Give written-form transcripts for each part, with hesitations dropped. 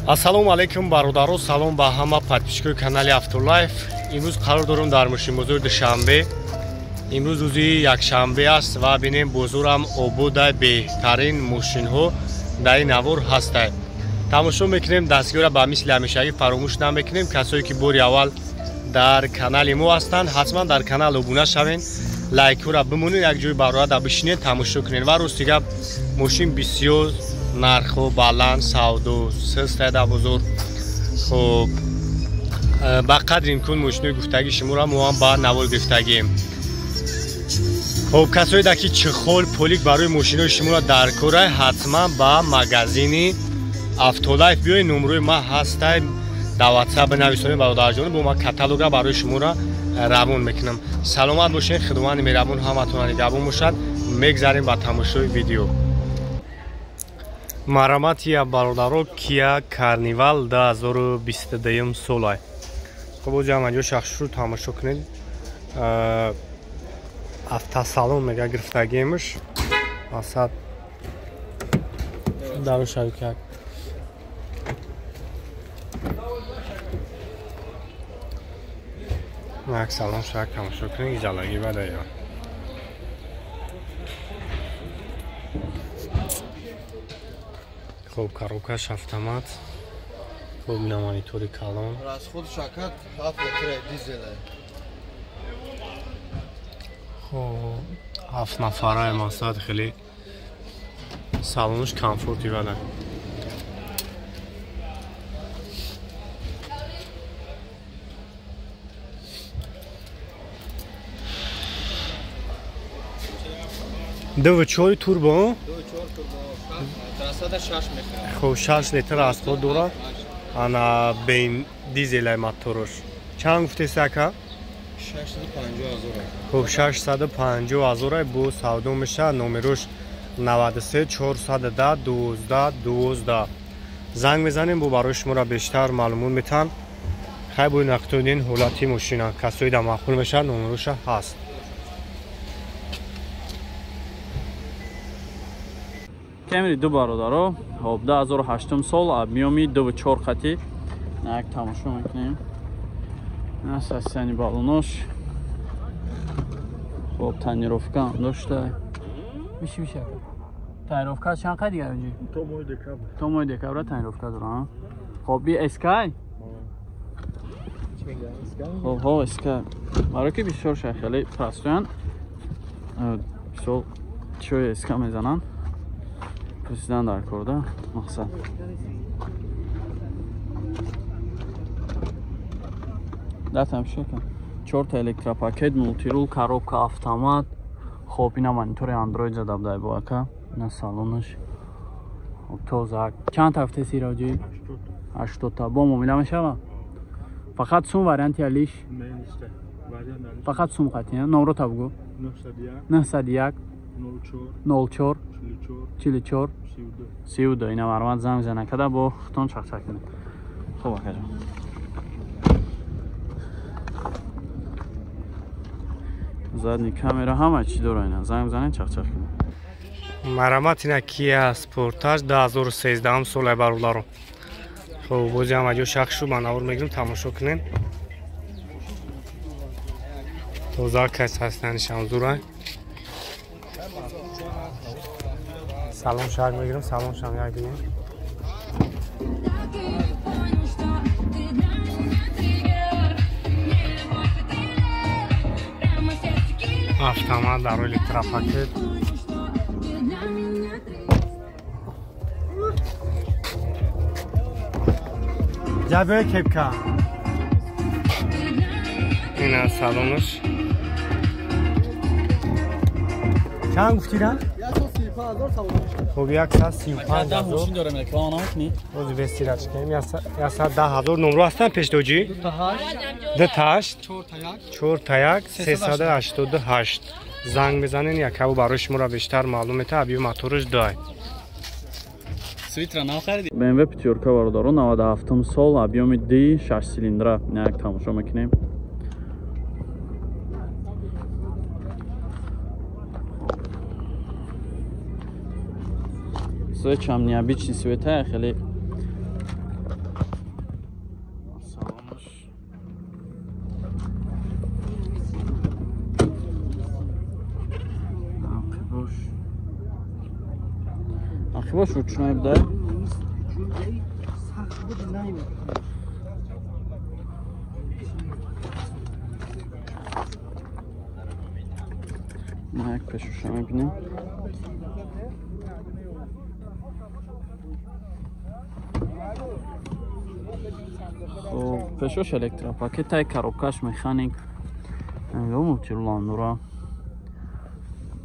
Ассалому алайкум бародаро, салом ба ҳама подписчикои канали Автолайф. Имрӯз қарор дорем дар мошинбозори Душанбе. Имрӯз рӯзи якшанбе аст ва бинем бозорам обода, беҳтарин мошинҳо дар ин навор ҳастанд. Тамошо мекунем, дастгиҳоро ба мисли ҳамешагӣ фаромӯш намекунем. Касое ки бори аввал дар канали мо ҳастанд, ҳатман дар канал обуна шавед, лайкҳоро бимонед, як ҷои барояда бишинед, тамошо кунед. Ва рости гап, мошин бисёр нархҳо баланд, савдо систай дар бозор. Хоб, ба қадри имкон мошинои гуфтагии шуморо мо ҳам ба навор гирифтагием. Хоб, касое ки чехол полик барои мошинои шуморо дар кора, ҳатман ба магазини Автолайф биёед. Номрои ман ҳастай, дар WhatsApp бинависонед бародарҷон, бо ман каталога барои шуморо равон мекунам. Саломат бошед, худованди меҳрабон ҳаматонро нигаҳбон бошад. Мегзарем ба тамошои видео. Мараматия бародаро, Kia Carnival 2022 солай. Хоб, бози ҳам анҷо шахшро тамошо кунед. Автосалон мега гирифтагиемш. Асад дару шавикак. Як салон шак тамошо кунед, иҷалагӣ бада ё. Хоб, коробкаш автомат. Хоб, ина монитори калон. Расход шакат 7 литр дизел. Хоб, 7 нафара масад, хеле салонаш комфорти бада. Ду чор турбо? Хоб, 6 литр расход дорад. Ана бен дизелай мотораш. Чанд гуфтеси ака? 650 ҳазор. Хоб, 650 ҳазор бо савдо мешавад. Номерош 93 410 12 12. Занг мезанем, бо барои шуморо бештар маълумот метаҳанд. Хай, бо нақтодин ҳолати мошина. Касои да маъқул мешавад, номероша ҳаст. Камри ду бародаро, хоб, 2008 сол, объёми 2.4 қати. Як тамошо мекунем. Асасияни балонош. Хоб, тонировка дошта. Миши миши. Тонировка чанд қад дигар инҷи? То моҳи декабр. То моҳи декабр тонировка дора. Хоб, би SK? Хоб, ҳо SK. Барои ки бисёр шай хеле простоян. Бисёр чой SK мезананд. Президент дар корда мақсад. Датам шака. 4 та электропакет, мултирул, коробка, автомат. Хоб, ина монитори Android зада будай бо ака. Ина салонаш. Хоб, тоза. Чанд ҳафта сираҷи? 80 та. Бо муомила мешава? Фақат сум варианти алиш? Фақат сум қати, номро та бугу. 901 04 44 32. Ина мармат занг зана када бо хутон чақчақ кунед. Хоб, акаҷон. Задни камера ҳама чӣ дора, ина занг занед, чақчақ кунед. Марамат ина Kia Sportage 2013 солай бародаро. Хоб, бози ҳам аҷо шахшу ман навор мегирам, тамошо кунед. Тоза кас ҳастанд, шамзура. Салон шаг мегирам, салон шам як бинем. Автомат дар электропакет. Ҷабе кепка. Ина салонаш. Чанд гуфтира? Хоб, 135 ҳазор. Мошин дорем, реклама намекунӣ? Бози вестирач кунем. 110 ҳазор номро ҳастанд пешдоҷӣ? 2 8 4 1 388. Занг мезанен, якаву барои шуморо бештар маълум метаҳад. Абиё мотораш 2. Свитра нахаридӣ? BMW пятёрка бародаро, 97 сол, объёми D, 6 силиндра. Як тамошо мекунем. Свечам необычный света, хеле Ақибаш ручной буда. Ма як пешуша мебинем. Хоб, пешош электропакет, коробкаш механик. Мултирулам дора.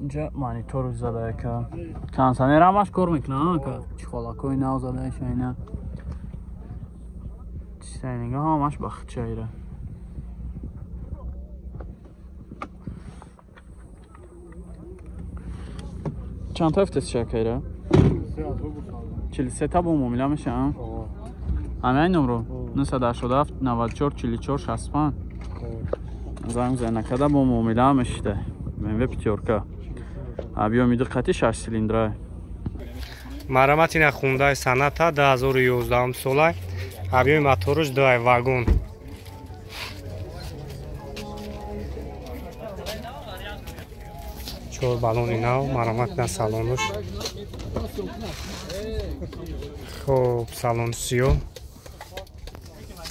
Инҷа монитор зада яка. Кондиционер ҳамаш кор мекунад, ака. Чихолакҳои нав зада шайна. Чизайнига ҳамаш бахчаира. Чанд та ифтес шакайра? 43 та бо муомила мешавам. Ҳамаи номро 987 94 44 65. Занг зана када бо муомила мешида. BMW пятёрка. Объёми диққати 6 силиндра. Марамати на Hyundai Sonata 2011 сола. Объёми моторуш 2 вагон. Чор баллони нав, марамат на салонуш. Хоб, салон сиё.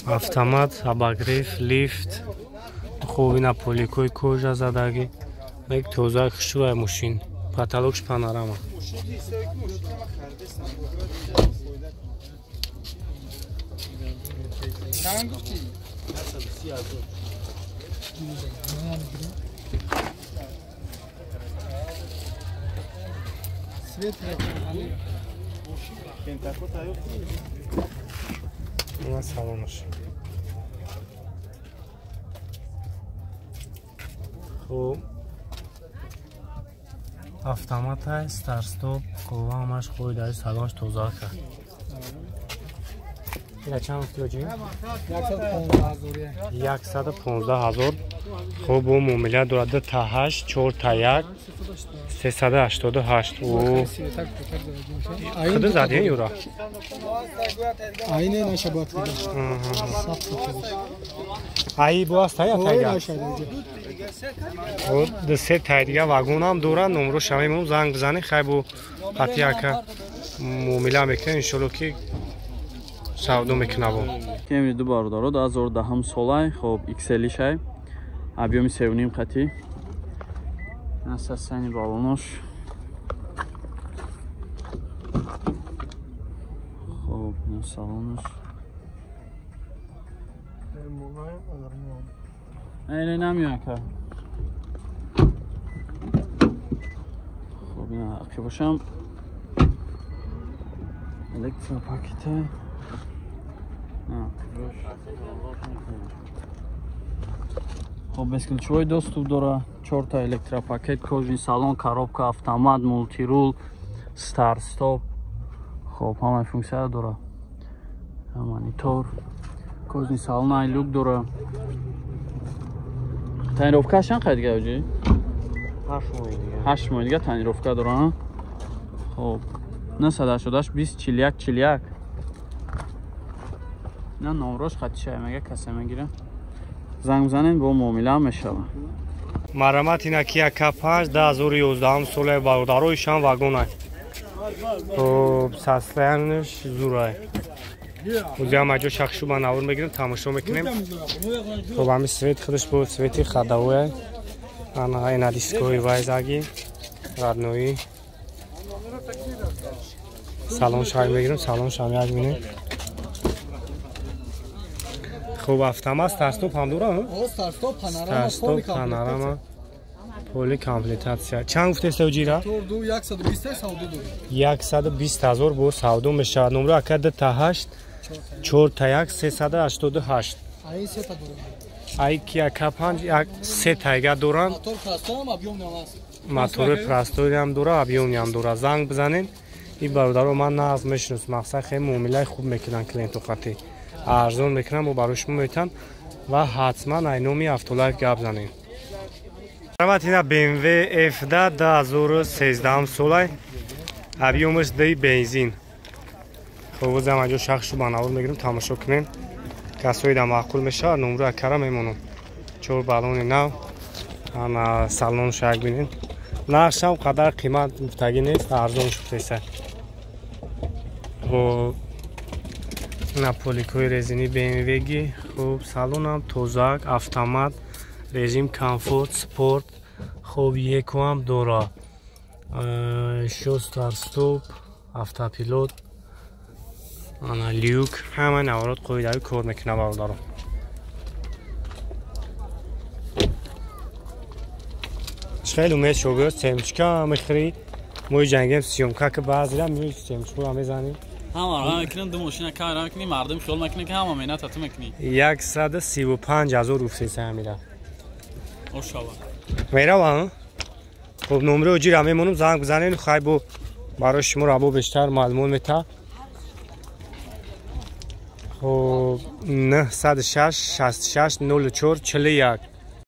Автомат, обогрев, лифт. Хоб, ина поликои кожа задаги. Як тоза хушрӯя мошин. Потолокш панорама. Ина салонаш. Хуб, автомата, старт-стоп, қувва ҳамаш худи дар салонаш тоза кард. Ина чанд гуфти? 115 000. Хуб, бо муомила дорад 2 та 8, 4 та 1, 388. О, худи задӣ юра? Айне наша бад. Ай бо аст я тайга. Хуб, ду се тай дига вагонам доранд, номро шамемон занг бизанед, хай бо қати ака муомила мекунем, иншолло ки савдо мекунабо. Кеми ду бародаро 2010 солай, хоб XL шай. Объёми 3.5 қати. Насасани балонош. Хоб, салонош. Эйне намеяка. Хоб, ина ақибошам. Электропакете. Хоб, бесключевой доступ дора, 4 та электропакет, кожаный салон, коробка, автомат, мултирул, старт-стоп. Хоб, ҳамаи функсия дора. Монитор, кожаный салон, ай люк дора. Тонировка чанд қай дига оҷи? 8 моҳ дига. 8 моҳ дига тонировка дора. Хоб, 988 20 41 41. На номрош хатишай мега касе мегира. Занг бизанем бо муомила мешава. Марамат ина Kia K5 2011 сола бародарои шам вагонай. Хоб, состояниш зурай. Ӯзи ҳам аҷо шахшу ба навор мегирем, тамошо мекунем. Хоб, ҳами свет худаш бо свети хадавое. Ана ина дискои вайзаги, роднои. Салон шай мегирем, салон шам як бинем. Хуб, автомат, старт-стоп ҳам дора? Старт-стоп, панорама, старт-стоп, панорама, поли комплектатсия. Чанд гуфтест ҷира? 120 савдо дорем. 120 000 бо савдо мешавад. Номро ака 2 та 8, 4 та 1, 388. Ай се та дорем. Ай Kia K5 як се тайга доранд. Мотор простой ҳам объём аст. Мотори простой ҳам дора, объём ҳам дора. Занг бизанед. Ин бародаро ман нағз мешиносам. Мақсад хеле муомилаи хуб мекунанд клиенту қати. Арзон мекунам, барои шумо метан ва ҳатман ай номи Автолайф гап занед. Рават ина BMW F10 2013 солай, объёмаш ди бензин. Хоб, ӯзам аҷо шахшу ба навор мегирем, тамошо кунем. Касои да маъқул мешавад, номро акара мемонам. 4 баллони нав, ана салон шак бинед. Нархшам қадар қимат гуфтагӣ нест, арзон шудеса. Хуб, наполикҳои резини BMW-ги. Хуб, салонам тозак, автомат, режим комфорт, спорт. Хуб, екоам дора. Шо старт-стоп, автопилот, ана люк, ҳама наворот қоидави кор мекунад бародаро. Хеле умед шогирд семечка мехӯрӣ, мои ҷангем съёмка ки баъзира меои семечкаро мезанӣ. Ҳама ра мекунем, ду мошина камера мекунӣ, мардум хиёл мекунад, ки ҳама меҳната ту мекунӣ. 135 ҳазор гуфтеса ҳамира. Ошава. Меравам? Хуб, номери оҷира мемонам, занг бизанед, хай бо барои шумо рабо бештар маълумот мета. Хуб, 906 66 04 41.